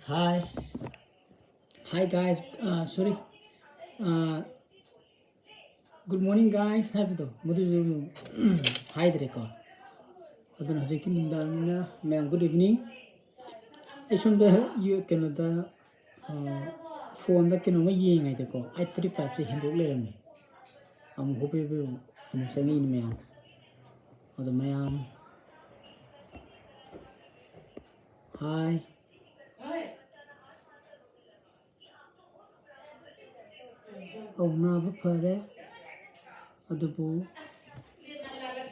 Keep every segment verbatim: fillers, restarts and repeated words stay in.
Hi. Hi, guys. Uh, sorry. Uh, good morning, guys ꯍꯥꯏꯕꯗꯣ, ꯃꯗꯨꯁꯨ ꯍꯥꯏꯗ꯭ꯔꯦꯀꯣ꯫ ꯑꯗꯨꯅ ꯍꯧꯖꯤꯛꯀꯤ ꯅꯨꯡꯗꯥꯡꯅꯤꯅ ꯃꯌꯥꯝ good evening꯫ ꯑꯩ ꯁꯣꯝꯗ ꯌꯨ-, ꯀꯩꯅꯣꯗ, ꯑ, ꯐꯣꯟꯗ ꯀꯩꯅꯣꯝꯃ ꯌꯦꯡꯉꯩꯗꯀꯣ, ꯑꯩꯠ ꯐꯣꯔꯇꯤ ꯐꯥꯏꯚꯁꯦ ꯍꯦꯟꯗꯣꯛ ꯂꯩꯔꯝꯃꯦ꯫ ꯑꯃꯨꯛ ꯍꯣꯕꯦ ꯍꯣꯕꯦ ꯑꯃꯨꯛ ꯆꯪꯉꯛꯏꯅꯤ ꯃꯌꯥꯝ꯫ ꯑꯗꯣ ꯃꯌꯥꯝ, hi꯫ ꯑꯧ, ꯅꯥꯕ ꯐꯔꯦ꯫ ꯑꯗꯨꯕꯨ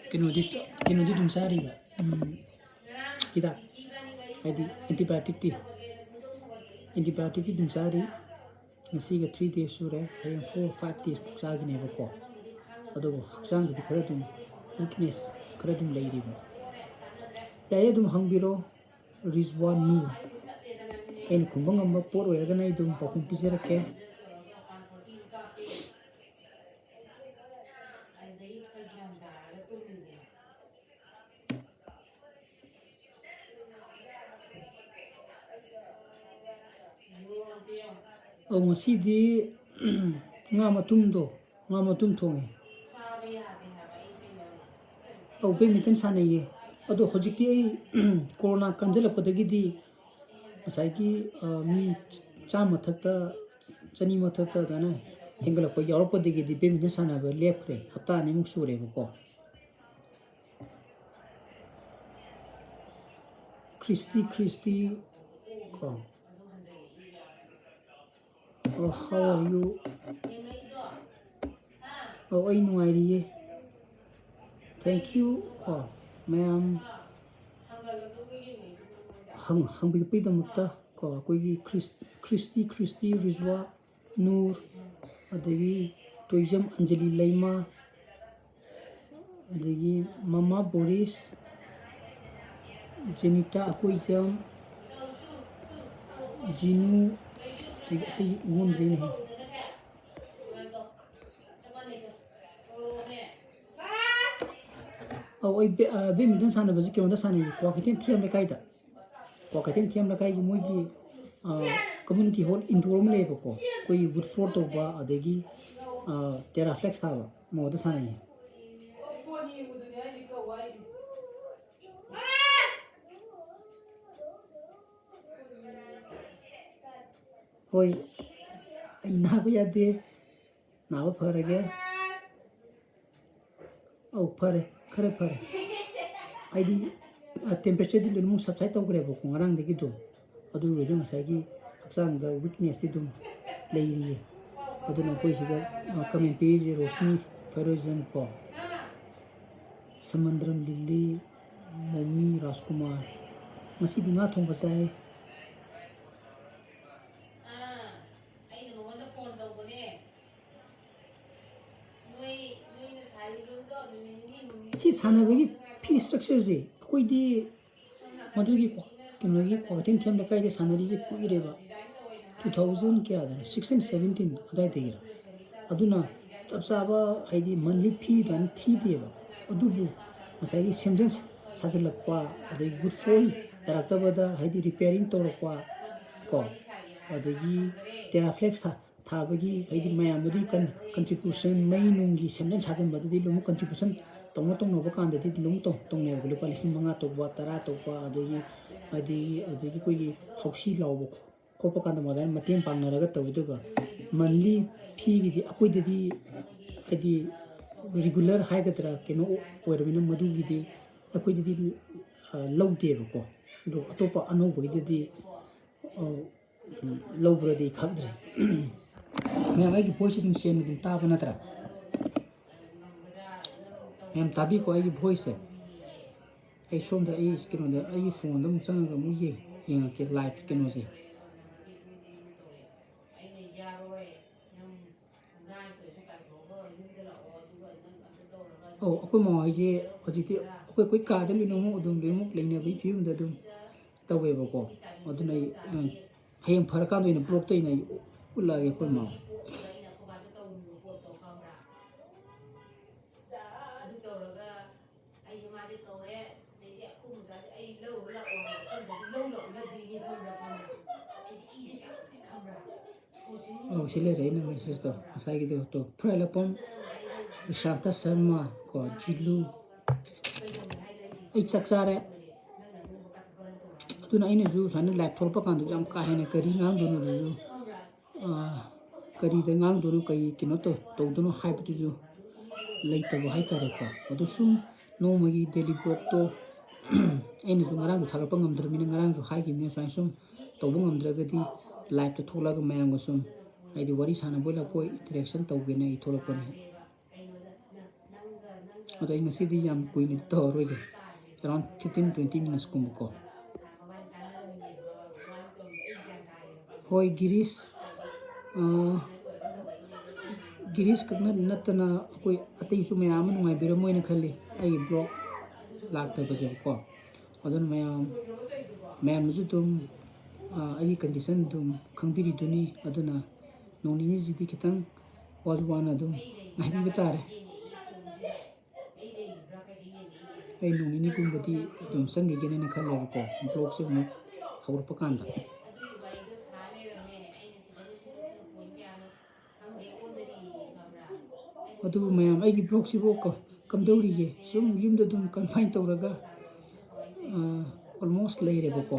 ꯀꯩꯅꯣꯗꯤ, ꯀꯩꯅꯣꯗꯤ ꯑꯗꯨꯝ ꯆꯥꯔꯤꯕ, ꯎꯝ, ꯍꯤꯗꯥꯛ, ꯍꯥꯏꯗꯤ antibioticꯇꯤ, antibioticꯇꯤ ꯑꯗꯨꯝ ꯆꯥꯔꯤ꯫ ꯉꯁꯤꯒ three days ꯁꯨꯔꯦ, ꯍꯌꯦꯡ four five days ꯐꯥꯎ ꯆꯥꯒꯤꯅꯦꯕꯀꯣ꯫ ꯑꯗꯨꯕꯨ ꯍꯛꯆꯥꯡꯗꯗꯤ ꯈꯔ ꯑꯗꯨꯝ weakness ꯈꯔ ꯑꯗꯨꯝ ꯂꯩꯔꯤꯕ꯫ ꯌꯥꯏꯌꯦ, ꯑꯗꯨꯝ ꯍꯪꯕꯤꯔꯣ꯫ ꯔꯤꯖꯋꯥꯟ ꯅꯨꯔ꯫ ꯑꯩꯅ ꯈꯨꯝꯕ ꯉꯝꯕ ꯄꯣꯠ ꯑꯣꯏꯔꯒꯅ ꯑꯩ ꯑꯗꯨꯝ ꯄꯥꯎꯈꯨꯝ ꯄꯤꯖꯔꯛꯀꯦ꯫ ꯑꯧ, ꯉꯁꯤꯗꯤ ꯉꯥ ꯃꯇꯨꯝꯗꯣ, ꯉꯥ ꯃꯇꯨꯝ ꯊꯣꯡꯉꯦ꯫ ꯑꯧ, badminton ꯁꯥꯟꯅꯩꯌꯦ꯫ ꯑꯗꯣ ꯍꯧꯖꯤꯛꯇꯤ ꯑꯩ ꯀꯣꯔꯣꯅꯥ ꯀꯟꯖꯜꯂꯛꯄꯗꯒꯤꯗꯤ ꯉꯁꯥꯏꯒꯤ, ꯑ, ꯃꯤ ꯆꯥꯝꯃ ꯃꯊꯛꯇ, ꯆꯅꯤ ꯃꯊꯛꯇ ꯑꯗꯨꯃꯥꯏꯅ ꯍꯦꯟꯒꯠꯂꯛꯄ ꯌꯥꯎꯔꯛꯄꯗꯒꯤꯗꯤ badminton ꯁꯥꯟꯅꯕ ꯂꯦꯞꯈ꯭ꯔꯦ꯫ ꯍꯞꯇꯥ ꯑꯅꯤꯃꯨꯛ ꯁꯨꯔꯦꯕꯀꯣ꯫ ꯈ꯭ꯔꯤꯁꯇꯤ, ꯈ꯭ꯔꯤꯁꯇꯤ ꯀꯣ꯫ Oh, how are you? ꯑꯧ, ꯑꯩ ꯅꯨꯡꯉꯥꯏꯔꯤꯌꯦ꯫ Thank you ꯀꯣ, ꯃꯌꯥꯝ ꯍꯪ-, ꯍꯪꯕꯤꯔꯛꯄꯒꯤꯗꯃꯛꯇ ꯀꯣ꯫ ꯑꯩꯈꯣꯏꯒꯤ ꯈ꯭ꯔꯤꯁ-, ꯈ꯭ꯔꯤꯁꯇꯤ, ꯈ꯭ꯔꯤꯁꯇꯤ ꯔꯤꯖꯋꯥ ꯅꯨꯔ, ꯑꯗꯒꯤ ꯇꯣꯏꯖꯝ ꯑꯟꯖꯂꯤ ꯂꯩꯃ, ꯑꯗꯒꯤ ꯃꯃꯥ ꯕꯣꯔꯤꯁ, ꯖꯦꯅꯤꯇꯥ ꯑꯀꯣꯏꯖꯝ, ꯖꯤꯅꯨ, ꯑꯗꯒꯤ ꯑꯇꯩ ꯎꯉꯝꯗ꯭ꯔꯦꯅꯦꯍꯦ꯫ ꯑꯧ, ꯑꯩ ꯕꯦ-, ꯑ, badminton ꯁꯥꯟꯅꯕꯁꯤ ꯀꯩꯅꯣꯗ ꯁꯥꯟꯅꯩꯌꯦ, ꯀ꯭ꯋꯥꯀꯩꯊꯦꯜ ꯊꯤꯌꯥꯝ ꯂꯩꯀꯥꯏꯗ꯫ ꯀ꯭ꯋꯥꯀꯩꯊꯦꯜ ꯊꯤꯌꯥꯝ ꯂꯩꯀꯥꯏꯒꯤ ꯃꯣꯏꯒꯤ ꯀꯝꯃ꯭ꯌꯨꯅꯤꯇꯤ ꯍꯣꯜ ꯏꯟꯗꯣꯔ ꯑꯃ ꯂꯩꯌꯦꯕꯀꯣ, ꯑꯩꯈꯣꯏꯒꯤ ꯋꯨꯗ ꯐ꯭ꯂꯣꯔ ꯇꯧꯕ, ꯑꯗꯒꯤ ꯇꯦꯔꯥꯐ꯭ꯂꯦꯛꯁ ꯊꯥꯕ, ꯃꯣꯗ ꯁꯥꯟꯅꯩꯌꯦ꯫ ꯍꯣꯏ, ꯑꯩ ꯅꯥꯕ ꯌꯥꯗꯦ꯫ ꯅꯥꯕ ꯐꯔꯒꯦ꯫ ꯑꯧ, ꯐꯔꯦ, ꯈꯔ ꯐꯔꯦ꯫ ꯍꯥꯏꯗꯤ, ꯇꯦꯝꯄꯔꯦꯆꯔꯗꯤ ꯂꯣꯏꯅꯃꯛ ꯁꯕꯁꯥꯏꯠ ꯇꯧꯈ꯭ꯔꯦꯕꯀꯣ ꯉꯔꯥꯡꯗꯒꯤꯗꯣ꯫ ꯑꯗꯨ ꯑꯣꯏꯔꯁꯨ ꯉꯁꯥꯏꯒꯤ ꯍꯛꯆꯥꯡꯗ ꯋꯤꯛꯅꯦꯁꯇꯤ ꯑꯗꯨꯝ ꯂꯩꯔꯤꯌꯦ꯫ ꯑꯗꯨꯅ ꯑꯩꯈꯣꯏ ꯁꯤꯗ, ꯑ, ꯀꯃꯦꯟ ꯄꯤꯔꯤꯁꯦ ꯔꯣꯁꯅꯤ ꯐꯦꯔꯣꯖꯟ ꯀꯣ, ꯁꯃꯟꯗ꯭ꯔꯝ ꯂꯤꯂꯤ, ꯃꯣꯃꯤ ꯔꯥꯖꯀꯨꯃꯥꯔ꯫ ꯉꯁꯤꯗꯤ ꯉꯥ ꯊꯣꯡꯕ ꯆꯥꯏ꯫ ꯁꯤ ꯁꯥꯟꯅꯕꯒꯤ ꯐꯤ ꯏꯁꯇ꯭ꯔꯛꯆꯔꯁꯦ ꯑꯩꯈꯣꯏꯗꯤ ꯃꯗꯨꯒꯤ ꯀ꯭ꯋꯥ-, ꯀꯩꯅꯣꯒꯤ ꯀ꯭ꯋꯥꯀꯩꯊꯦꯜ ꯊꯤꯌꯝ ꯂꯩꯀꯥꯏꯗ ꯁꯥꯟꯅꯔꯤꯁꯦ ꯀꯨꯏꯔꯦꯕ꯫ Two thousand ꯀꯌꯥꯗꯅꯣ, sixteen seventeen ꯑꯗꯨꯋꯥꯏꯗꯒꯤꯔ꯫ ꯑꯗꯨꯅ ꯆꯞ ꯆꯥꯕ ꯍꯥꯏꯗꯤ ꯃꯟꯂꯤ ꯐꯤ ꯑꯗꯨꯃꯥꯏꯅ ꯊꯤꯗꯦꯕ꯫ ꯑꯗꯨꯕꯨ ꯉꯁꯥꯏꯒꯤ ꯁꯦꯝꯖꯤꯟ ꯁꯥꯖꯤꯜꯂꯛꯄ, ꯑꯗꯒꯤ ꯒꯨꯗ ꯐꯣꯜ ꯌꯥꯔꯛꯇꯕꯗ ꯍꯥꯏꯗꯤ ꯔꯤꯄꯤꯌꯥꯔꯤꯡ ꯇꯧꯔꯛꯄ ꯀꯣ, ꯑꯗꯒꯤ ꯇꯦꯔꯥꯐ꯭ꯂꯦꯛꯁ ꯊꯥ-, ꯊꯥꯕꯒꯤ ꯍꯥꯏꯗꯤ ꯃꯌꯥꯝ ꯑꯗꯨꯒꯤ ꯀꯟ-, ꯀꯟꯇ꯭ꯔꯤꯕ꯭ꯌꯨꯁꯟ, ꯃꯩ ꯅꯨꯡꯒꯤ ꯁꯦꯝꯖꯤꯟ ꯁꯥꯖꯤꯟꯕꯗꯨꯗꯤ ꯑꯗꯨꯝ ꯀꯟꯇ꯭ꯔꯤꯕ꯭ꯌꯨꯁꯟ ꯇꯧꯅ ꯇꯧꯅꯕ ꯀꯥꯟꯗꯗꯤ ꯑꯗꯨꯝ ꯇꯧ-, ꯇꯧꯅꯩꯌꯦꯕ꯫ ꯂꯨꯄꯥ ꯂꯤꯁꯤꯡ ꯃꯉꯥ ꯇꯧꯕ, ꯇꯔꯥ ꯇꯧꯕ, ꯑꯗꯒꯤ, ꯑꯗꯒꯤ, ꯑꯗꯒꯤ ꯑꯩꯈꯣꯏꯒꯤ ꯍꯧꯁꯤ ꯂꯥꯎꯕ ꯈꯣꯠꯄ ꯀꯥꯟꯗ ꯃꯣꯗꯥꯏꯅ ꯃꯇꯦꯡ ꯄꯥꯡꯅꯔꯒ ꯇꯧꯋꯤ꯫ ꯑꯗꯨꯒ ꯃꯟꯂꯤ ꯐꯤꯒꯤꯗꯤ ꯑꯩꯈꯣꯏꯗꯗꯤ ꯍꯥꯏꯗꯤ ꯔꯤꯒꯨꯂꯔ ꯍꯥꯏꯒꯗ꯭ꯔꯥ ꯀꯩꯅꯣ ꯑꯣꯏꯔꯕꯅꯤꯅ ꯃꯗꯨꯒꯤꯗꯤ ꯑꯩꯈꯣꯏꯗꯗꯤ, ꯑ, ꯂꯧꯗꯦꯕꯀꯣ꯫ ꯑꯗꯣ ꯑꯇꯣꯞꯄ ꯑꯅꯧꯕꯒꯤꯗꯗꯤ, ꯑ, ꯎꯝ, ꯂꯧꯕ꯭ꯔꯗꯤ ꯈꯪꯗ꯭ꯔꯦ꯫ ꯃꯌꯥꯝ ꯑꯩꯒꯤ ꯚꯣꯏꯁꯁꯦ ꯑꯗꯨꯝ ꯁꯦꯡꯅ ꯑꯗꯨꯝ ꯇꯥꯕ ꯅꯠꯇ꯭ꯔꯥ? ꯃꯌꯥꯝ ꯇꯥꯕꯤꯀꯣ ꯑꯩꯒꯤ ꯚꯣꯏꯁꯁꯦ꯫ ꯑꯩ ꯁꯣꯝꯗ ꯑꯩ ꯀꯩꯅꯣꯗ ꯑꯩꯒꯤ ꯐꯣꯟꯗ ꯑꯃꯨꯛ ꯆꯪꯉꯒ ꯑꯃꯨꯛ ꯌꯦꯡ-, ꯌꯦꯡꯉꯛꯀꯦ ꯂꯥꯏꯚ ꯀꯩꯅꯣꯁꯦ꯫ ꯑꯧ, ꯑꯩꯈꯣꯏ ꯃꯃꯥ ꯍꯣꯏꯁꯦ ꯍꯧꯖꯤꯛꯇꯤ ꯑꯩꯈꯣꯏ, ꯑꯩꯈꯣꯏ ꯀꯥꯗ ꯂꯣꯏꯅꯃꯛ ꯑꯗꯨꯝ ꯂꯣꯏꯅꯃꯛ ꯂꯩꯅꯕꯒꯤ ꯐꯤꯕꯝꯗ ꯑꯗꯨꯝ ꯇꯧꯋꯦꯕꯀꯣ꯫ ꯑꯗꯨꯅ ꯑꯩ, ꯎꯝ, ꯍꯌꯦꯡ ꯐꯔꯀꯥꯟꯗ ꯑꯣꯏꯅ ꯕ꯭ꯂꯣꯛꯇ ꯑꯣꯏꯅ ꯑꯩ ꯎꯠꯂꯛꯑꯒꯦ ꯑꯩꯈꯣꯏ ꯃꯃꯥ ꯍꯣꯏ꯫ ꯑꯗꯨ ꯇꯧꯔꯒ ꯑꯩꯁꯦ ꯃꯥꯁꯦ ꯀꯧꯔꯦ, ꯑꯗꯩꯗꯤ ꯑꯩꯈꯣꯏ ꯃꯆꯥꯁꯦ ꯑꯩ ꯂꯧꯔꯨ ꯂꯥꯛꯑꯣ ꯍꯥꯏꯕ ꯃꯇꯝꯗꯗꯤ ꯂꯧ ꯂꯥꯛꯅꯗ꯭ꯔꯤꯅꯦ ꯈꯪꯕ꯭ꯔꯥ, ꯈꯪꯕ꯭ꯔꯥ? ꯑꯩꯁꯦ ꯑꯧ, ꯁꯤ ꯂꯩꯔꯦ ꯑꯩꯅ ꯃꯦꯁꯦꯖꯇꯣ ꯉꯁꯥꯏꯒꯤꯗꯣ꯫ ꯇꯣ, ꯐꯨꯔꯥꯏꯂꯄꯝ, ꯁꯥꯟꯇ ꯁꯔꯃ, ꯀꯣ, ꯖꯤꯂꯨ꯫ ꯑꯩ ꯆꯥꯛ ꯆꯥꯔꯦ꯫ ꯑꯗꯨꯅ ꯑꯩꯅꯁꯨ ꯁꯨꯃꯥꯏꯅ ꯂꯥꯏꯞ ꯊꯣꯛꯂꯛꯄ ꯀꯥꯟꯗꯁꯨ ꯌꯥꯝ ꯀꯥ ꯍꯦꯟꯅ ꯀꯔꯤ ꯉꯥꯡꯗꯣꯏꯅꯣ ꯑꯗꯨꯁꯨ, ꯑꯥ, ꯀꯔꯤꯗ ꯉꯥꯡꯗꯣꯏꯅꯣ, ꯀꯔꯤ ꯀꯩꯅꯣ ꯇꯧ-, ꯇꯧꯗꯣꯏꯅꯣ ꯍꯥꯏꯕꯗꯨꯁꯨ ꯂꯩꯇꯕ ꯍꯥꯏꯇꯥꯔꯦꯀꯣ꯫ ꯑꯗꯨ ꯁꯨꯝ ꯅꯣꯡꯃꯒꯤ ꯗꯦꯂꯤ ꯕ꯭ꯂꯣꯛꯇꯣ ꯑꯩꯅꯁꯨ ꯉꯔꯥꯡꯁꯨ ꯊꯥꯒꯠꯄ ꯉꯝꯗ꯭ꯔꯕꯅꯤꯅ, ꯉꯔꯥꯡꯁꯨ ꯍꯥꯏꯈꯤꯕꯅꯤ, ꯁꯨꯃꯥꯏꯅ ꯁꯨꯝ ꯇꯧꯕ ꯉꯝꯗ꯭ꯔꯒꯗꯤ ꯂꯥꯏꯞꯇ ꯊꯣꯛꯂꯛꯑꯒ ꯃꯌꯥꯝꯒ ꯁꯨꯝ, ꯍꯥꯏꯗꯤ, ꯋꯥꯔꯤ ꯁꯥꯟꯅꯕꯣꯏ ꯂꯥꯛꯄꯣꯏ interaction ꯇꯧꯒꯦꯅ ꯑꯩ ꯊꯣꯛꯂꯛꯄꯅꯦ꯫ ꯑꯗꯣ ꯑꯩ ꯉꯁꯤꯗꯤ ꯌꯥꯝ ꯀꯨꯏꯅꯗꯤ ꯇꯧꯔꯔꯣꯏꯒꯦ, around fifteen twenty minutes ꯀꯨꯝꯕꯀꯣ꯫ ꯍꯣꯏ, ꯒꯤꯔꯤꯁ, ꯑ, ꯒꯤꯔꯤꯁ ꯈꯛ ꯅꯠ-, ꯅꯠꯇꯅ ꯑꯩꯈꯣꯏ ꯑꯇꯩꯁꯨ ꯃꯌꯥꯝ ꯑꯃ ꯅꯨꯡꯉꯥꯏꯕꯤꯔꯝꯃꯣꯏꯅ ꯈꯜꯂꯤ ꯑꯩꯒꯤ ꯕ꯭ꯂꯣꯛ ꯂꯥꯛꯇꯕꯁꯦꯕꯀꯣ꯫ ꯑꯗꯨꯅ ꯃꯌꯥꯝ, ꯃꯌꯥꯝꯅꯁꯨ ꯑꯗꯨꯝ, ꯑ, ꯑꯩꯒꯤ condition ꯑꯗꯨꯝ ꯈꯪꯕꯤꯔꯤꯗꯨꯅꯤ꯫ ꯑꯗꯨꯅ ꯅꯣꯡ ꯅꯤꯅꯤꯁꯤꯗꯤ ꯈꯤꯇꯪ ꯋꯥꯁꯨ ꯋꯥꯅ ꯑꯗꯨꯝ ꯉꯥꯏꯕꯤꯕ ꯇꯥꯔꯦ꯫ ꯑꯩ ꯅꯣꯡ ꯅꯤꯅꯤꯒꯨꯝꯕꯗꯤ ꯑꯗꯨꯝ ꯆꯪꯈꯤꯒꯦꯅ ꯈꯜꯂꯦꯕꯀꯣ, ꯕ꯭ꯂꯣꯛꯁꯦ ꯑꯃꯨꯛ ꯍꯧꯔꯛꯄ ꯀꯥꯟꯗ꯫ ꯑꯗꯨꯕꯨ ꯃꯌꯥꯝ, ꯑꯩꯒꯤ ꯕ꯭ꯂꯣꯛꯁꯤꯕꯨ ꯀ-, ꯀꯝꯗꯧꯔꯤꯒꯦ? ꯁꯨꯝ ꯌꯨꯝꯗ ꯑꯗꯨꯝ confine ꯇꯧꯔꯒ, ꯑ, almost ꯂꯩꯔꯦꯕꯀꯣ꯫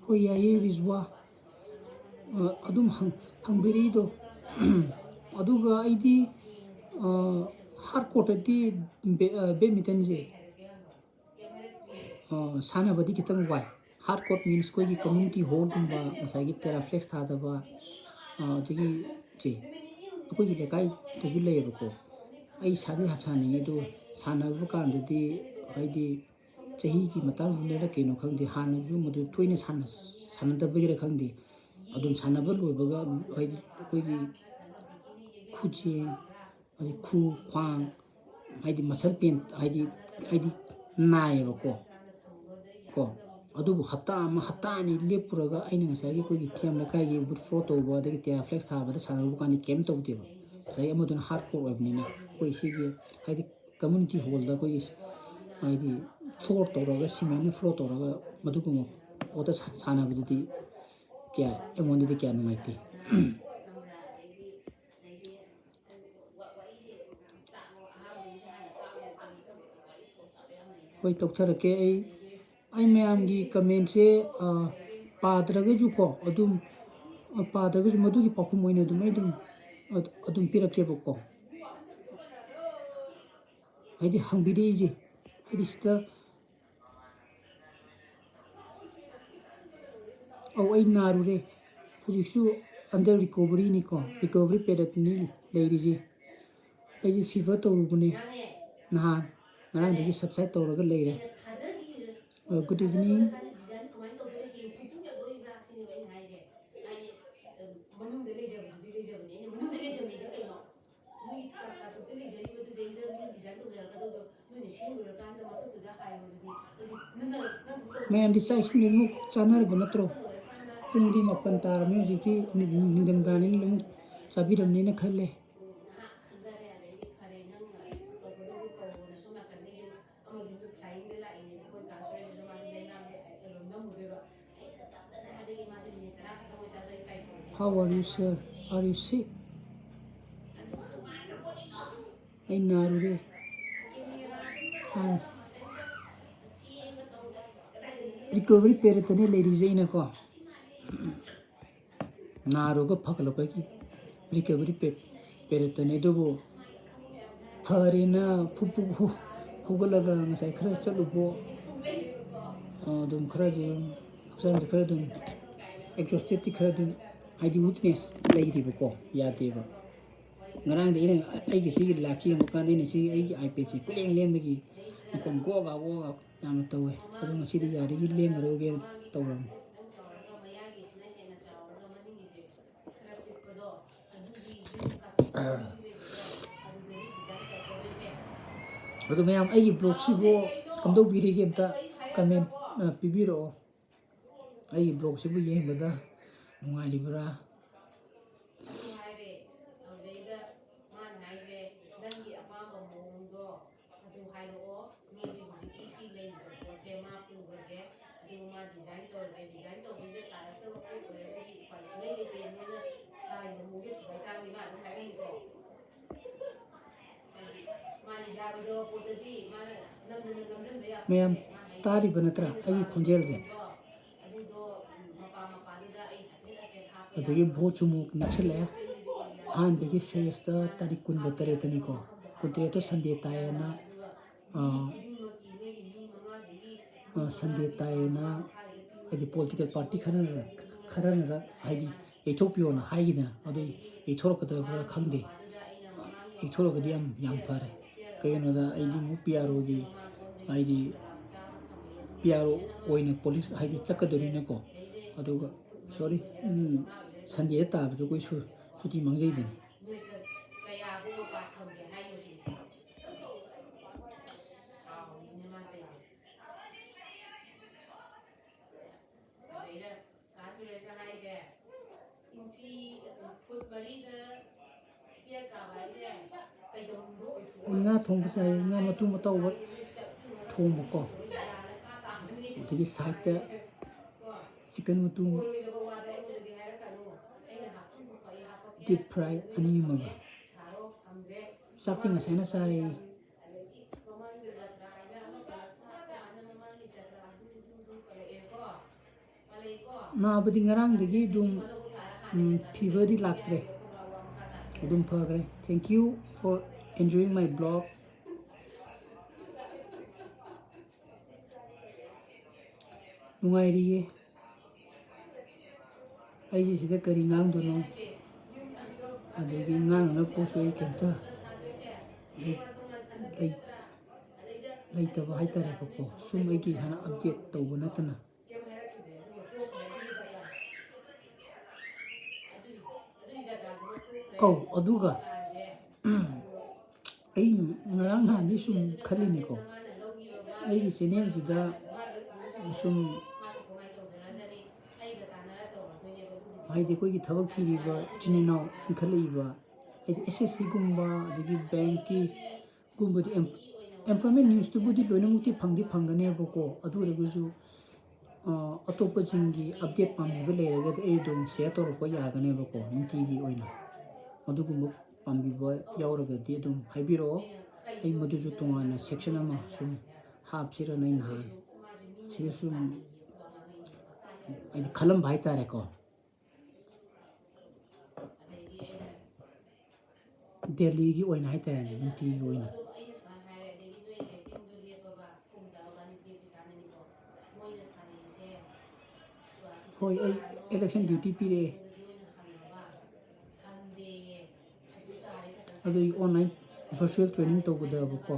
ꯍꯣꯏ, ꯌꯥꯏꯌꯦ, ꯔꯤꯖꯋꯥ꯫ ꯑ, ꯑꯗꯨꯝ ꯍꯪ-, ꯍꯪꯕꯤꯔꯛꯏꯗꯣ꯫ ꯑꯗꯨꯒ ꯑꯩꯗꯤ, ꯑ, hard courtꯇꯗꯤ ꯕꯦ-, ꯑ, badmintonꯁꯦ, ꯑ, ꯁꯥꯟꯅꯕꯗꯤ ꯈꯤꯇꯪ ꯋꯥꯏ꯫ Hard court means ꯑꯩꯈꯣꯏꯒꯤ community hallꯒꯨꯝꯕ, ꯉꯁꯥꯏꯒꯤ terra flex ꯊꯥꯗꯕ, ꯑ, ꯑꯗꯒꯤ ꯁꯦ, ꯑꯩꯈꯣꯏꯒꯤ ꯂꯩꯀꯥꯏꯗꯁꯨ ꯂꯩꯌꯦꯕꯀꯣ꯫ ꯑꯩ ꯁꯥꯟꯅꯗꯤ ꯌꯥꯝ ꯁꯥꯟꯅꯅꯤꯡꯉꯦ, ꯑꯗꯨ ꯁꯥꯟꯅꯕ ꯀꯥꯟꯗꯗꯤ ꯍꯥꯏꯗꯤ ꯆꯍꯤꯒꯤ ꯃꯇꯥꯡꯁꯤꯅꯔ ꯀꯩꯅꯣ ꯈꯪꯗꯦ, ꯍꯥꯟꯅꯁꯨ ꯃꯗꯨ ꯇꯣꯏꯅ ꯁꯥꯟꯅ-, ꯁꯥꯟꯅꯗꯕꯒꯤꯔ ꯈꯪꯗꯦ, ꯑꯗꯨꯝ ꯁꯥꯟꯅꯕ ꯂꯣꯏꯕꯒ ꯍꯥꯏꯗꯤ ꯑꯩꯈꯣꯏꯒꯤ ꯈꯨꯖꯦꯡ, ꯑꯗꯩ ꯈꯨ, ꯈ꯭ꯋꯥꯡ, ꯍꯥꯏꯗꯤ muscle pain, ꯍꯥꯏꯗꯤ, ꯍꯥꯏꯗꯤ ꯅꯥꯏꯌꯦꯕꯀꯣ꯫ ꯀꯣ, ꯑꯗꯨꯕꯨ ꯍꯞꯇꯥ ꯑꯃ, ꯍꯞꯇꯥ ꯑꯅꯤ ꯂꯦꯞꯄꯨꯔꯒ ꯑꯩꯅ ꯉꯁꯥꯏꯒꯤ ꯑꯩꯈꯣꯏꯒꯤ ꯊꯦꯝ ꯂꯩꯀꯥꯏꯒꯤ wood floor ꯇꯧꯕ, ꯑꯗꯒꯤ terra flex ꯊꯥꯕꯗ ꯁꯥꯟꯅꯔꯨꯕ ꯀꯥꯟꯗ ꯀꯩꯝ ꯇꯧꯗꯦꯕ꯫ ꯉꯁꯥꯏꯒꯤ ꯑꯃꯗꯨꯅ hard court ꯑꯣꯏꯕꯅꯤꯅ ꯑꯩꯈꯣꯏ ꯁꯤꯒꯤ ꯍꯥꯏꯗꯤ ꯀꯝꯃ꯭ꯌꯨꯅꯤꯇꯤ ꯍꯣꯜꯗ ꯑꯩꯈꯣꯏꯒꯤ ꯍꯥꯏꯗꯤ ꯐ꯭ꯂꯣꯔ ꯇꯧꯔꯒ, ꯁꯤꯃꯦꯟꯅ ꯐ꯭ꯂꯣꯔ ꯇꯧꯔꯒ ꯃꯗꯨꯒꯨꯝꯕ ꯄꯣꯠꯇ ꯁꯥ-, ꯁꯥꯟꯅꯕꯗꯨꯗꯤ ꯀꯌꯥ, ꯑꯩꯉꯣꯟꯗꯗꯤ ꯀꯌꯥ ꯅꯨꯡꯉꯥꯏꯇꯦ꯫ ꯍꯣꯏ, ꯇꯧꯊꯔꯛꯀꯦ꯫ ꯑꯩ, ꯑꯩ ꯃꯌꯥꯝꯒꯤ ꯀꯃꯦꯟꯁꯦ, ꯑ, ꯄꯥꯗ꯭ꯔꯒꯁꯨꯀꯣ, ꯑꯗꯨꯝ, ꯑ, ꯄꯥꯗ꯭ꯔꯒꯁꯨ ꯃꯗꯨꯒꯤ ꯄꯥꯎꯈꯨꯝ ꯑꯣꯏꯅ ꯑꯗꯨꯝ ꯑꯩ ꯑꯗꯨꯝ, ꯑ-, ꯑꯗꯨꯝ ꯄꯤꯔꯛꯀꯦꯕꯀꯣ꯫ ꯍꯥꯏꯗꯤ ꯍꯪꯕꯤꯔꯛꯏꯁꯦ, ꯍꯥꯏꯗꯤ ꯁꯤꯗ, ꯑꯧ, ꯑꯩ ꯅꯥꯔꯨꯔꯦ, ꯍꯧꯖꯤꯛꯁꯨ under recoveryꯅꯤꯀꯣ, recovery periodꯅꯤ ꯂꯩꯔꯤꯁꯦ꯫ ꯑꯩꯁꯦ fever ꯇꯧꯔꯨꯕꯅꯦ ꯅꯍꯥꯟ, ꯉꯔꯥꯡꯗꯒꯤ subside ꯇꯧꯔꯒ ꯂꯩꯔꯦ꯫ ꯑ, good evening꯫ ꯃꯌꯥꯝꯗꯤ ꯆꯥꯛ ꯏꯁꯤꯡꯗꯤ ꯑꯃꯨꯛ ꯆꯥꯅꯔꯕ ꯅꯠꯇ꯭ꯔꯣ? ꯄꯨꯡꯗꯤ ꯃꯥꯄꯟ ꯇꯥꯔꯕꯅꯤ, ꯍꯧꯖꯤꯛꯇꯤ ꯅꯨ-, ꯅꯤꯡꯊꯝꯊꯥꯅꯤꯅ ꯑꯃꯨꯛ ꯆꯥꯕꯤꯔꯝꯅꯤꯅ ꯈꯜꯂꯦ꯫ How are you, sir? Are you sick? ꯑꯩ ꯅꯥꯔꯨꯔꯦ꯫ ꯑꯥ꯫ Recovery periodꯇꯅꯦ ꯂꯩꯔꯤꯁꯦ ꯑꯩꯅꯀꯣ꯫ ꯅꯥꯔꯨꯔꯒ ꯐꯒꯠꯂꯛꯄꯒꯤ recovery pe-, periodꯇꯅꯦ꯫ ꯑꯗꯨꯕꯨ ꯐꯔꯦꯅ ꯐꯨꯛ ꯐꯨꯛ ꯍꯧ-, ꯍꯧꯒꯠꯂꯒ ꯉꯁꯥꯏ ꯈꯔ ꯆꯠꯂꯨꯕꯣ, ꯑ, ꯑꯗꯨꯝ ꯈꯔꯁꯦ ꯍꯛꯆꯥꯡꯁꯦ ꯈꯔ ꯑꯗꯨꯝ exhaustedꯇꯤ ꯈꯔ ꯑꯗꯨꯝ, ꯍꯥꯏꯗꯤ weakness ꯂꯩꯔꯤꯕꯀꯣ, ꯌꯥꯗꯦꯕ꯫ ꯉꯔꯥꯡꯗꯤ ꯑꯩꯅ ꯑꯩꯒꯤ ꯁꯤꯒꯤ liveꯁꯤ ꯌꯦꯡꯕ ꯀꯥꯟꯗ ꯑꯩꯅ ꯁꯤ ꯑꯩꯒꯤ iPadꯁꯤ ꯀꯣꯏꯂꯦꯡ ꯂꯦꯡꯕꯒꯤ ꯃꯈꯣꯟ ꯒꯣꯒꯥ ꯒꯣꯒꯥ ꯌꯥꯝꯅ ꯇꯧꯋꯦ꯫ ꯑꯗꯣ ꯉꯁꯤꯗꯤ ꯌꯥꯔꯤꯈꯩ ꯂꯦꯡꯉꯔꯣꯏꯒꯦꯅ ꯇꯧꯔꯕꯅꯤ꯫ ꯑꯗꯣ ꯃꯌꯥꯝ, ꯑꯩꯒꯤ vlogꯁꯤꯕꯨ ꯀꯝꯗꯧꯕꯤꯔꯤꯒꯦ? ꯑꯝꯇ comment, ꯑ, ꯄꯤꯕꯤꯔꯛꯑꯣ꯫ ꯑꯩꯒꯤ vlogꯁꯤꯕꯨ ꯌꯦꯡꯕꯗ ꯅꯨꯡꯉꯥꯏꯔꯤꯕ꯭ꯔꯥ? ꯍꯥꯏꯔꯦ, ꯑꯗꯨꯗꯩꯗ ꯃꯥꯅ ꯍꯥꯏꯁꯦ, "ꯅꯪꯒꯤ ꯑꯄꯥꯝꯕ ꯃꯑꯣꯡꯗꯣ ꯃꯥ ꯗꯤꯖꯥꯏꯟ ꯇꯧꯔꯒꯦ, ꯗꯤꯖꯥꯏꯟ ꯇꯧꯕꯁꯦ ꯇꯥꯔꯛꯇꯕ ꯄꯣꯠ ꯑꯣꯏꯔꯒꯗꯤ ꯎꯄꯥꯏ ꯁꯨꯡꯂꯩ ꯂꯩꯇꯦ꯫ ꯃꯣꯏꯅ ꯁꯥꯔꯤꯕ ꯃꯑꯣꯡꯁꯦ ꯁꯨꯃꯥꯏꯅ ꯇꯥꯡꯉꯤ ꯃꯥ ꯑꯗꯨꯝ ꯍꯥꯏꯔꯝꯃꯤꯀꯣ꯫ ꯃꯥꯅ ꯌꯥꯔꯣꯏꯗꯕ ꯄꯣꯠꯇꯗꯤ ꯃꯥꯅ ꯅꯝꯗꯅ ꯅꯝꯁꯤꯟꯕ ꯌꯥꯄꯣꯠꯇꯦ꯫ ꯃꯌꯥꯝ ꯃꯥ ꯍꯥꯏꯁꯦ ꯇꯥꯔꯤꯕ ꯅꯠꯇ꯭ꯔꯥ ꯑꯩꯒꯤ ꯈꯣꯟꯖꯦꯜꯁꯦ? ꯑꯗꯨꯗꯣ, ꯎꯝ, ꯃꯄꯥ ꯃꯄꯥꯗꯨꯗ ꯑꯩ ꯍꯥꯏꯐꯦꯠ ꯍꯥꯏꯐꯦꯠ ꯍꯥꯞꯄ ꯑꯗꯒꯤ ꯌꯥꯕ꯫ ꯚꯣꯠꯁꯨ ꯑꯃꯨꯛ ꯅꯛꯁꯤꯜꯂꯛꯑꯦ꯫ ꯑꯍꯥꯟꯕꯒꯤ ꯐꯦꯁꯇ ꯇꯥꯔꯤꯛ ꯀꯨꯟꯒ ꯇꯔꯦꯠꯇꯅꯤꯀꯣ, ꯀꯨꯟꯇꯔꯦꯠꯇꯣ ꯁꯟꯗꯦ ꯇꯥꯏꯌꯦꯅ, ꯑꯥ, ꯑꯥ, ꯁꯟꯗꯦ ꯇꯥꯏꯌꯦꯅ ꯍꯥꯏꯗꯤ ꯄꯣꯂꯤꯇꯤꯀꯦꯜ ꯄꯥꯔꯇꯤ ꯈꯔꯅ, ꯈꯔꯅ ꯍꯥꯏꯗꯤ ꯌꯩꯊꯣꯛꯄꯤꯌꯣꯅ ꯍꯥꯏꯈꯤꯗꯅ, ꯑꯗꯨ ꯌꯩꯊꯣꯔꯛꯀꯗꯕ꯭ꯔꯥ ꯈꯪꯗꯦ꯫ ꯌꯩꯊꯣꯔꯛꯑꯒꯗꯤ ꯌꯥꯝ, ꯌꯥꯝ ꯐꯔꯦ꯫ ꯀꯩꯒꯤꯅꯣꯗ ꯑꯩꯗꯤ ꯑꯃꯨꯛ ꯄꯤ ꯑꯥꯔ ꯑꯣꯒꯤ ꯍꯥꯏꯗꯤ ꯄꯤ ꯑꯥꯔ ꯑꯣ ꯑꯣꯏꯅ ꯄꯣꯂꯤꯁ ꯍꯥꯏꯗꯤ ꯆꯠꯀꯗꯣꯏꯅꯤꯅꯀꯣ꯫ ꯑꯗꯨꯒ ꯁꯣꯔꯤ, ꯎꯝ, ꯁꯟꯗꯦꯗ ꯇꯥꯕꯁꯨ ꯑꯩꯈꯣꯏ ꯁꯨ-, ꯁꯨꯇꯤ ꯃꯥꯡꯖꯩꯗꯅ꯫ ꯑꯗꯩꯗ ꯀꯥ ꯁꯨꯔꯦꯁꯅ ꯍꯥꯏꯁꯦ, ꯏꯟꯆꯤ ꯐꯨꯠ ꯃꯔꯤꯗ ꯁ꯭ꯇꯤꯌꯔ ꯀꯥꯕ ꯍꯥꯏꯁꯦ ꯀꯩꯗꯧꯅꯨꯡꯗ ꯑꯣꯏꯊꯣꯛꯑꯣꯏ꯫ ꯑꯩ ꯉꯥ ꯊꯣꯡꯕ ꯆꯥꯏ, ꯉꯥ ꯃꯇꯨꯝ ꯑꯇꯥꯎꯕ ꯊꯣꯡꯕꯀꯣ꯫ ꯑꯗꯒꯤ ꯁꯥꯏꯠꯇ ꯆꯤꯛꯀꯟ ꯃꯇꯨꯝ, ꯑꯣꯏꯔꯣꯏꯗꯕ ꯋꯥꯗ ꯑꯩꯉꯣꯟꯗꯗꯤ ꯍꯥꯏꯔꯛꯀꯅꯨ꯫ ꯑꯩꯅ ꯍꯥꯞꯐꯝ ꯊꯣꯛꯄ ꯑꯩ ꯍꯥꯞꯄꯛꯀꯦ꯫ ꯗꯤꯞ ꯐ꯭ꯔꯥꯏ ꯑꯅꯤ ꯑꯃꯒ꯫ ꯁꯥꯔꯣ, ꯊꯝꯗ꯭ꯔꯦ꯫ ꯆꯥꯛꯇꯤ ꯉꯁꯥꯏꯅ ꯆꯥꯔꯦ꯫ ꯑꯗꯒꯤ ꯃꯃꯥꯡꯒꯤ ꯖꯇ꯭ꯔꯥ ꯍꯥꯏꯅ ꯑꯃ ꯄꯜꯂꯛꯄ, ꯃꯃꯥꯡꯒꯤ ꯖꯇ꯭ꯔꯥ ꯑꯗꯨ, ꯑꯗꯨ, ꯑꯗꯨ ꯄꯜꯂꯛꯑꯦꯀꯣ꯫ ꯅꯥꯕꯗꯤ ꯉꯔꯥꯡꯗꯒꯤ ꯑꯗꯨꯝ, ꯎꯝ, ꯐꯤꯚꯔꯗꯤ ꯂꯥꯛꯇ꯭ꯔꯦ, ꯑꯗꯨꯝ ꯐꯈ꯭ꯔꯦ꯫ Thank you for enjoying my vlog. ꯅꯨꯡꯉꯥꯏꯔꯤꯌꯦ꯫ ꯑꯩꯁꯦ ꯁꯤꯗ ꯀꯔꯤ ꯉꯥꯡꯗꯣꯏꯅꯣ? ꯑꯗꯒꯤ ꯉꯥꯡꯅꯅꯕ ꯄꯣꯠꯁꯨ ꯑꯩ ꯀꯩꯝꯇ ꯂꯩ-, ꯂꯩ-, ꯂꯩꯇꯕ ꯍꯥꯏꯇꯥꯔꯦꯕꯀꯣ꯫ ꯁꯨꯝ ꯑꯩꯒꯤ ꯍꯥꯟꯅ ꯑꯞꯗꯦꯠ ꯇꯧꯕ ꯅꯠꯇꯅ꯫ ꯀꯧ, ꯑꯗꯨꯒ ꯑꯩ ꯉꯔꯥꯡ ꯅꯍꯥꯟꯗꯩ ꯁꯨꯝ ꯈꯜꯂꯤꯅꯤꯀꯣ, ꯑꯩꯒꯤ ꯆꯦꯅꯦꯜꯁꯤꯗ ꯁꯨꯝ ꯍꯥꯏꯗꯤ ꯑꯩꯈꯣꯏꯒꯤ ꯊꯕꯛ ꯊꯤꯔꯤꯕ ꯏꯆꯤꯟ ꯏꯅꯥꯎ ꯏꯟꯈꯠꯂꯛꯏꯕ, ꯍꯥꯏꯗꯤ ꯑꯦꯁ ꯑꯦꯁ ꯁꯤꯒꯨꯝꯕ, ꯑꯗꯒꯤ ꯕꯦꯡꯀꯤ ꯒꯨꯝꯕꯗꯤ ꯑꯦꯝ-, employment newsꯇꯨꯕꯨꯗꯤ ꯂꯣꯏꯅꯃꯛꯇꯤ ꯐꯪꯗꯤ ꯐꯪꯒꯅꯦꯕꯀꯣ꯫ ꯑꯗꯨ ꯑꯣꯏꯔꯒꯁꯨ ꯑꯇꯣꯞꯄꯁꯤꯡꯒꯤ ꯑꯞꯗꯦꯠ ꯄꯥꯝꯕꯤꯕ ꯂꯩꯔꯒꯗꯤ ꯑꯩ ꯑꯗꯨꯝ ꯁꯤꯌꯔ ꯇꯧꯔꯛꯄ ꯌꯥꯒꯅꯦꯕꯀꯣ, ꯅꯨꯡꯇꯤꯒꯤ ꯑꯣꯏꯅ꯫ ꯑꯗꯨꯒꯨꯝꯕ ꯄꯥꯝꯕꯤꯕ ꯌꯥꯎꯔꯒꯗꯤ ꯑꯗꯨꯝ ꯍꯥꯏꯕꯤꯔꯛꯑꯣ, ꯑꯩ ꯃꯗꯨꯁꯨ ꯇꯣꯉꯥꯟꯅ ꯁꯦꯛꯁꯟ ꯑꯃ ꯁꯨꯝ ꯍꯥꯞꯁꯤꯔꯅ ꯑꯩ ꯅꯍꯥꯟ ꯁꯤꯗ ꯁꯨꯝ ꯍꯥꯏꯗꯤ ꯈꯜꯂꯝꯕ ꯍꯥꯏꯇꯥꯔꯦꯀꯣ꯫ ꯗꯦꯜꯂꯤꯒꯤ ꯑꯣꯏꯅ ꯍꯥꯏꯇꯥꯔꯦꯅꯦ, ꯅꯨꯡꯇꯤꯒꯤ ꯑꯣꯏꯅ꯫ ꯍꯣꯏ, ꯑꯩ ꯏꯂꯦꯛꯁꯟ ꯗ꯭ꯌꯨꯇꯤ ꯄꯤꯔꯛꯑꯦ꯫ ꯑꯗꯨꯒꯤ ꯑꯣꯟꯂꯥꯏꯟ ꯚꯔꯆꯨꯋꯦꯜ ꯇ꯭ꯔꯦꯅꯤꯡ ꯇꯧꯒꯗꯕꯀꯣ꯫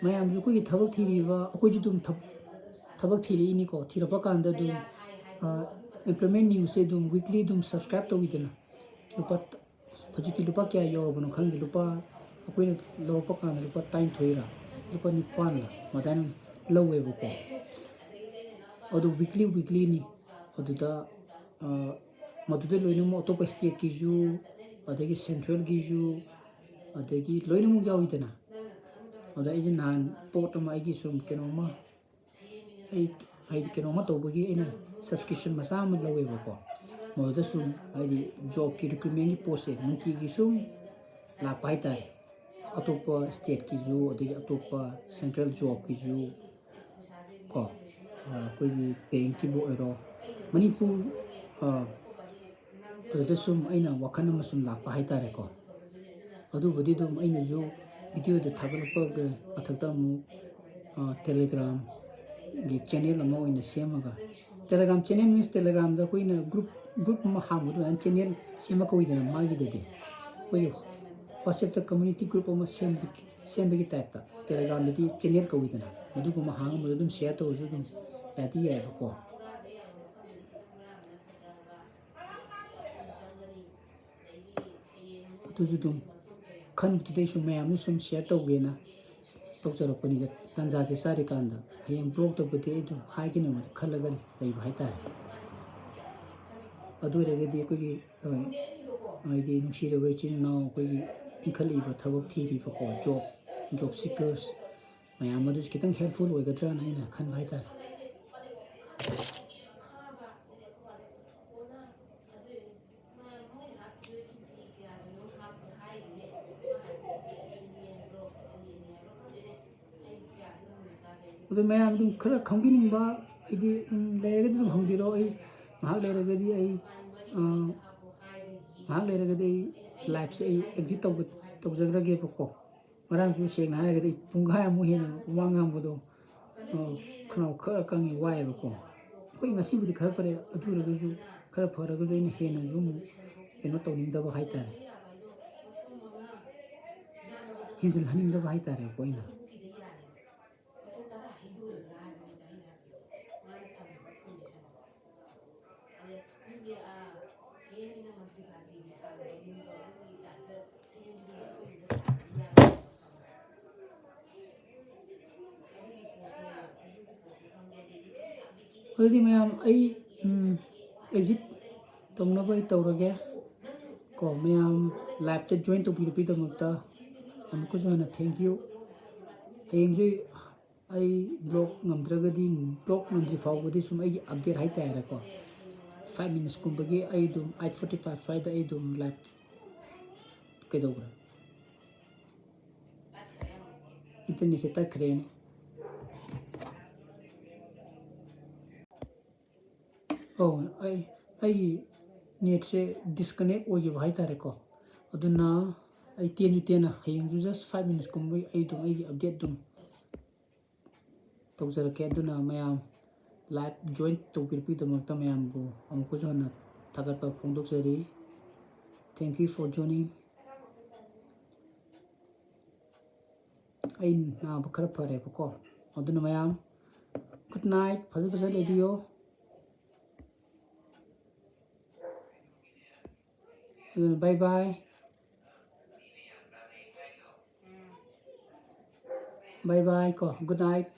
ꯃꯌꯥꯝꯁꯨ ꯑꯩꯈꯣꯏꯒꯤ ꯊꯕꯛ ꯊꯤꯔꯤꯕ, ꯑꯩꯈꯣꯏꯁꯨ ꯑꯗꯨꯝ ꯊꯕꯛ ꯊꯤꯔꯛꯏꯅꯤꯀꯣ꯫ ꯊꯤꯔꯛꯄ ꯀꯥꯟꯗ ꯑꯗꯨꯝ employment newsꯁꯦ ꯑꯗꯨꯝ weekly ꯑꯗꯨꯝ subscribe ꯇꯧꯕꯤꯗꯅ꯫ ꯂꯨꯄꯥ, ꯍꯧꯖꯤꯛꯇꯤ ꯂꯨꯄꯥ ꯀꯌꯥ ꯌꯧꯔꯕꯅꯣ ꯈꯪꯗꯦ, ꯂꯨꯄꯥ, ꯑꯩꯈꯣꯏꯅ ꯂꯧꯔꯛꯄ ꯀꯥꯟꯗ ꯂꯨꯄꯥ ꯇꯔꯥꯅꯤꯊꯣꯏꯔ ꯂꯨꯄꯥ ꯅꯤꯄꯥꯟꯂ ꯃꯗꯥꯏꯅ ꯂꯧꯋꯦꯕꯀꯣ꯫ ꯑꯗꯨ weekly weeklyꯅꯤ꯫ ꯑꯗꯨꯗ ꯃꯗꯨꯗ ꯂꯣꯏꯅꯃꯛ ꯑꯇꯣꯞꯄ stateꯀꯤꯁꯨ, ꯑꯗꯒꯤ centralꯒꯤꯁꯨ, ꯑꯗꯒꯤ ꯂꯣꯏꯅꯃꯛ ꯌꯥꯎꯋꯤꯗꯅ꯫ ꯑꯗ ꯑꯩꯁꯦ ꯅꯍꯥꯟ ꯄꯣꯠ ꯑꯃ, ꯑꯩꯒꯤ ꯁꯨꯝ ꯀꯩꯅꯣꯝꯃ, ꯑꯩ ꯍꯥꯏꯗꯤ ꯀꯩꯅꯣꯝꯃ ꯇꯧꯕꯒꯤ ꯑꯩꯅ subscription ꯃꯆꯥ ꯑꯃ ꯂꯧꯋꯦꯕꯀꯣ꯫ ꯃꯗꯨꯗ ꯁꯨꯝ ꯍꯥꯏꯗꯤ jobꯀꯤ recruitmentꯀꯤ ꯄꯣꯠꯁꯦ ꯅꯨꯡꯇꯤꯒꯤ ꯁꯨꯝ ꯂꯥꯛꯄ ꯍꯥꯏꯇꯥꯔꯦ꯫ ꯑꯇꯣꯞꯄ stateꯀꯤꯁꯨ, ꯑꯗꯒꯤ ꯑꯇꯣꯞꯄ central jobꯀꯤꯁꯨ ꯀꯣ, ꯑꯩꯈꯣꯏꯒꯤ bankꯀꯤꯕꯨ ꯑꯣꯏꯔꯣ, ꯃꯅꯤꯄꯨꯔ, ꯑꯗꯨꯗ ꯁꯨꯝ ꯑꯩꯅ ꯋꯥꯈꯜ ꯑꯃ ꯁꯨꯝ ꯂꯥꯛꯄ ꯍꯥꯏꯇꯥꯔꯦꯀꯣ꯫ ꯑꯗꯨꯕꯨꯗꯤ ꯑꯗꯨꯝ ꯑꯩꯅꯁꯨ videoꯗ ꯊꯥꯒꯠꯂꯛꯄꯒꯤ ꯃꯊꯛꯇ ꯑꯃꯨꯛ Telegramꯒꯤ channel ꯑꯃ ꯑꯣꯏꯅ ꯁꯦꯝꯃꯒ, Telegram channel means Telegramꯗ ꯑꯩꯈꯣꯏꯅ group, group ꯑꯃ ꯍꯥꯡꯕ ꯑꯗꯨꯃꯥꯏꯅ channel ꯁꯦꯝꯕ ꯀꯧꯏꯗꯅ꯫ ꯃꯥꯒꯤꯗꯗꯤ ꯑꯩꯈꯣꯏꯒꯤ WhatsAppꯇ community group ꯑꯃ ꯁꯦꯝꯕ, ꯁꯦꯝꯕꯒꯤ typeꯇ Telegramꯗꯗꯤ channel ꯀꯧꯏꯗꯅ꯫ ꯃꯗꯨꯒꯨꯝꯕ ꯍꯥꯡꯉꯒ ꯑꯗꯨꯝ share ꯇꯧꯔꯁꯨ ꯑꯗꯨꯝ ꯌꯥꯗꯤ ꯌꯥꯏꯑꯕꯀꯣ꯫ ꯑꯗꯨꯁꯨ ꯑꯗꯨꯝ ꯈꯟꯕꯗꯨꯗꯩ ꯁꯨꯝ ꯃꯌꯥꯝꯗ ꯁꯨꯝ share ꯇꯧꯒꯦꯅ ꯇꯧꯖꯔꯛꯄꯅꯤꯗ꯫ ꯇꯥꯟꯖꯥꯁꯦ ꯆꯥꯔꯤꯀꯥꯟꯗ ꯍꯌꯦꯡ vlogꯇꯕꯨꯗꯤ ꯑꯩ ꯑꯗꯨꯝ ꯍꯥꯏꯒꯅꯕꯗꯤ ꯈꯜꯂꯒ ꯂꯩꯕ ꯍꯥꯏꯇꯥꯔꯦ꯫ ꯑꯗꯨ ꯑꯣꯏꯔꯒꯗꯤ ꯑꯩꯈꯣꯏꯒꯤ, ꯍꯥꯏꯗꯤ ꯅꯨꯡꯁꯤꯔꯕ ꯏꯆꯤꯟ ꯏꯅꯥꯎ, ꯑꯩꯈꯣꯏꯒꯤ ꯏꯟꯈꯠꯂꯛꯏꯕ ꯊꯕꯛ ꯊꯤꯔꯤꯕꯀꯣ, job ꯖꯣꯕ ꯁꯤꯀꯔꯁ ꯃꯌꯥꯝ ꯑꯗꯨꯁꯨ ꯈꯤꯇꯪ ꯍꯦꯜꯞꯐꯨꯜ ꯑꯣꯏꯒꯗ꯭ꯔꯅ ꯑꯩꯅ ꯈꯟꯕ ꯍꯥꯏꯇꯥꯔꯦ꯫ ꯑꯗꯨ ꯃꯌꯥꯝ ꯑꯗꯨꯝ ꯈꯔ ꯈꯪꯕꯤꯅꯤꯡꯕ, ꯍꯥꯏꯗꯤ, ꯎꯝ, ꯂꯩꯔꯒꯗꯤ ꯑꯗꯨꯝ ꯍꯪꯕꯤꯔꯛꯑꯣ꯫ ꯑꯩ ꯉꯥꯏꯍꯥꯛ ꯂꯩꯔꯒꯗꯤ ꯑꯩ, ꯑ, ꯉꯥꯏꯍꯥꯛ ꯂꯩꯔꯒꯗꯤ ꯑꯩ ꯂꯥꯏꯞꯁꯦ ꯑꯩ ꯑꯦꯛꯖꯤꯠ ꯇꯧꯕ-, ꯇꯧꯖꯈ꯭ꯔꯒꯦꯕꯀꯣ꯫ ꯉꯔꯥꯡꯁꯨ ꯁꯦꯡꯅ ꯍꯥꯏꯔꯒꯗꯤ ꯑꯩ ꯄꯨꯡꯈꯥꯏꯃꯨꯛ ꯍꯦꯟꯅ ꯋꯥ ꯉꯥꯡꯕꯗꯣ, ꯑ, ꯈꯅꯥꯎ ꯈꯔ ꯀꯪꯉꯤ, ꯋꯥꯏꯑꯦꯕꯀꯣ꯫ ꯍꯣꯏ, ꯉꯁꯤꯕꯨꯗꯤ ꯈꯔ ꯐꯔꯦ, ꯑꯗꯨ ꯑꯣꯏꯔꯒꯁꯨ ꯈꯔ ꯐꯔꯒꯁꯨ ꯑꯩꯅ ꯍꯦꯟꯅꯁꯨ ꯑꯃꯨꯛ ꯀꯩꯅꯣ ꯇꯧꯅꯤꯡꯗꯕ ꯍꯥꯏꯇꯥꯔꯦ, ꯍꯦꯟꯖꯤꯜꯍꯟꯅꯤꯡꯗꯕ ꯍꯥꯏꯇꯥꯔꯦꯀꯣ ꯑꯩꯅ꯫ ꯑꯗꯨꯗꯤ ꯃꯌꯥꯝ, ꯑꯩ, ꯎꯝ, ꯑꯦꯛꯖꯤꯠ ꯇꯧꯅꯕ ꯑꯩ ꯇꯧꯔꯒꯦ ꯀꯣ꯫ ꯃꯌꯥꯝ ꯂꯥꯏꯞꯇ ꯖꯣꯏꯟ ꯇꯧꯕꯤꯔꯛꯄꯒꯤꯗꯃꯛꯇ ꯑꯃꯨꯛꯀꯁꯨ ꯍꯟꯅ thank you꯫ ꯍꯌꯦꯡꯁꯨ ꯑꯩ ꯕ꯭ꯂꯣꯛ ꯉꯝꯗ꯭ꯔꯒꯗꯤ, ꯕ꯭ꯂꯣꯛ ꯉꯝꯗ꯭ꯔꯤ ꯐꯥꯎꯕꯗꯤ ꯁꯨꯝ ꯑꯩꯒꯤ ꯑꯞꯗꯦꯠ ꯍꯥꯏꯇꯥꯔꯦꯀꯣ, ꯐꯥꯏꯚ ꯃꯤꯅꯤꯠꯁꯀꯨꯝꯕꯒꯤ ꯑꯩ ꯑꯗꯨꯝ ꯑꯩꯠ ꯐꯣꯔꯇꯤ ꯐꯥꯏꯚ ꯁ꯭ꯋꯥꯏꯗ ꯑꯩ ꯑꯗꯨꯝ ꯂꯥꯏꯞ ꯀꯩꯗꯧꯕ꯭ꯔꯥ, ꯏꯟꯇꯔꯅꯦꯠꯁꯦ ꯇꯠꯈ꯭ꯔꯦꯅꯦ꯫ ꯑꯧ, ꯑꯩ, ꯑꯩꯒꯤ ꯅꯦꯠꯁꯦ ꯗꯤꯁꯀꯅꯦꯛ ꯑꯣꯏꯈꯤꯕ ꯍꯥꯏꯇꯥꯔꯦꯀꯣ꯫ ꯑꯗꯨꯅ ꯑꯩ ꯇꯦꯟꯁꯨ ꯇꯦꯟꯅ ꯍꯌꯦꯡꯁꯨ just five minutesꯀꯨꯝꯕ ꯑꯩ ꯑꯗꯨꯝ, ꯑꯩꯒꯤ ꯑꯞꯗꯦꯠ ꯑꯗꯨꯝ ꯇꯧꯖꯔꯛꯀꯦ꯫ ꯑꯗꯨꯅ ꯃꯌꯥꯝ ꯂꯥꯏꯚ ꯖꯣꯏꯟ ꯇꯧꯕꯤꯔꯛꯄꯒꯤꯗꯃꯛꯇ ꯃꯌꯥꯝꯕꯨ ꯑꯃꯨꯛꯀꯁꯨ ꯍꯟꯅ ꯊꯥꯒꯠꯄ ꯐꯣꯡꯗꯣꯛꯆꯔꯤ꯫ Thank you for joining꯫ ꯑꯩ ꯅꯥꯕ ꯈꯔ ꯐꯔꯦꯕꯀꯣ꯫ ꯑꯗꯨꯅ ꯃꯌꯥꯝ good night, ꯐꯖ ꯐꯖ ꯂꯩꯕꯤꯌꯣ꯫ ꯑꯗꯨꯅ bye bye꯫ Bye bye ꯀꯣ, good night꯫